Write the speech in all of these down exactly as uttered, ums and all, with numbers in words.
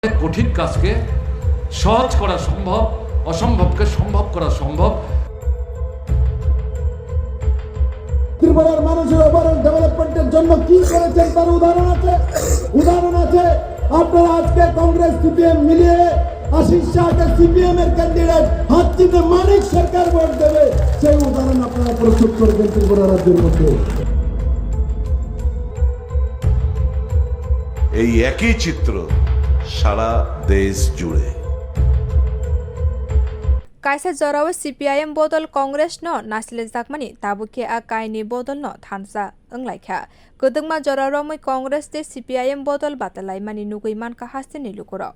কঠিন কাজকে সহজ করা সম্ভব, অসম্ভবকে সম্ভব করা সম্ভব। ত্রিপুরার মানুষের ওভারঅল ডেভেলপমেন্টের জন্য কি করেছেন তার উদাহরণ আছে, উদাহরণ আছে। আপনারা আজকে কংগ্রেস সিপিএম মিলিয়ে আশিস শাহকে সিপিএম এর ক্যান্ডিডেট হাত চিহ্নে মানিক সরকার ভোট দেবে, সেই উদাহরণ আপনারা প্রস্তুত করবেন ত্রিপুরা রাজ্যের মধ্যে। এই একই চিত্র সারা দেশ জুড়ে। Kaisa jorao C P I M bodol Congress no naislejakmani, tabuk khe a kainwi bodol no thansa wnglaikha. Kwdwkma jora romwi Congress tei C P I M bodol batalaimani nugwi mankha hasteni lukurok.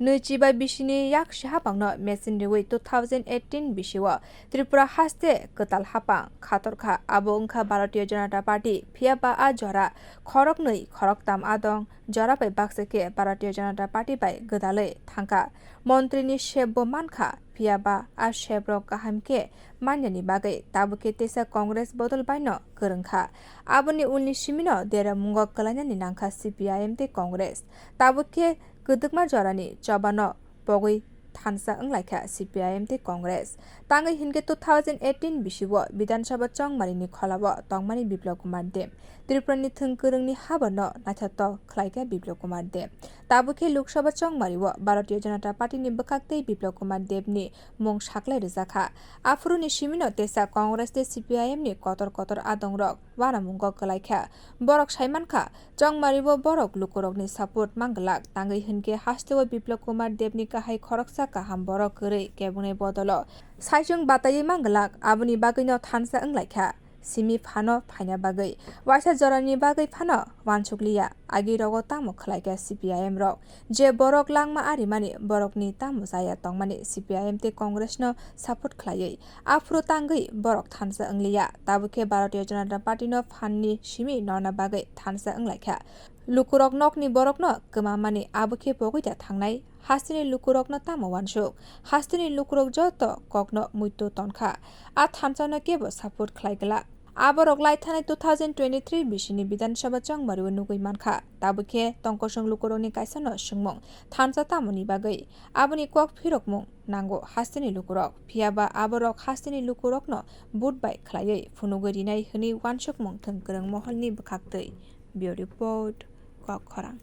Nwichi bai bisini yak sihabangno machine riwi two thousand eighteen bisio Tripura haste kwtal hapang khatorkha, abo wngkha Bharatiya Janata Party, phiyaba a jora khoroknwi khoroktam adong jora bai baksa khe Bharatiya Janata Party bai gwdalwi thangkha. Montrini sep bo mankha, phiyaba a seprok kaham khe manyani bagwi tabuk khe teisa Congress bodol baino kwrwngkha. Aboni ulni simino deramungo kwlainani nangkha C P I M tei Congress. Tabuk khe kwdwkma jorani chobano pogwi thansa wnglaikha C P I M tei Congress. Tangwi hinkhe two thousand eighteen bisio Bidhan Sabha chongmarini kholao tongmani Biplab Kumar Deb Tripurani thwng kwrwngni haborno naithotok khlaikha Biplab Kumar Deb. Tabuk khe Lok Sabha chongmario Bharatiya Janata Party ni bwkhak tei Biplab Kumar Deb ni mung saklai rwjakha. Aphuruni simino teisa Congress tei C P I M ni kotor kotor adongrok wanamungo kwlaikha. Borok saimankha, chongmario borok lukurokni support manglak, tangwi hinkhe hasteo Biplab Kumar Deb ni kahai khoroksa kaham borok kwrwi kebengni bodolo saichung bataiwi manglak, aboni bagwino thansa wnglaikha. Simi phano phaina bagwi, waisa jorani bagwi phano wansukliya, agi rogo tamo khlaikha C P I M rok. Je borok langma arimani borokni tamo chaya tongmani C P I M tei Congress no support khlaiwi. Aphuru tangwi borok thansa wngliya. Tabuk khe Bharatiya Janata Party no phan ni simi nona bagwi thansa wnglaikha. Lukurok nokni borokno kwmamani abo khe pogwi da thangnai. Hasteni lukurokno tamo wansuk? Hasteni lukurok joto kokno muitu tonkha. A thansa no kebo support khlai glak. Aborok lai thanai two thousand twenty-three bisini Bidhan Sabha chongmario nugwi mankha. Tabuk khe tongkosong lukurokni kaisano swngmung thansa tamoni bagwi. Aboni kok phirokmung nango hasteni lukurok. Phiyaba aborok hasteni lukurokno vote bai khlaiwi phunugwi rinai hwnwi wansukmung thwng kwrwng moholni bwkhaktwi. Bureau Report, Kok Khorang.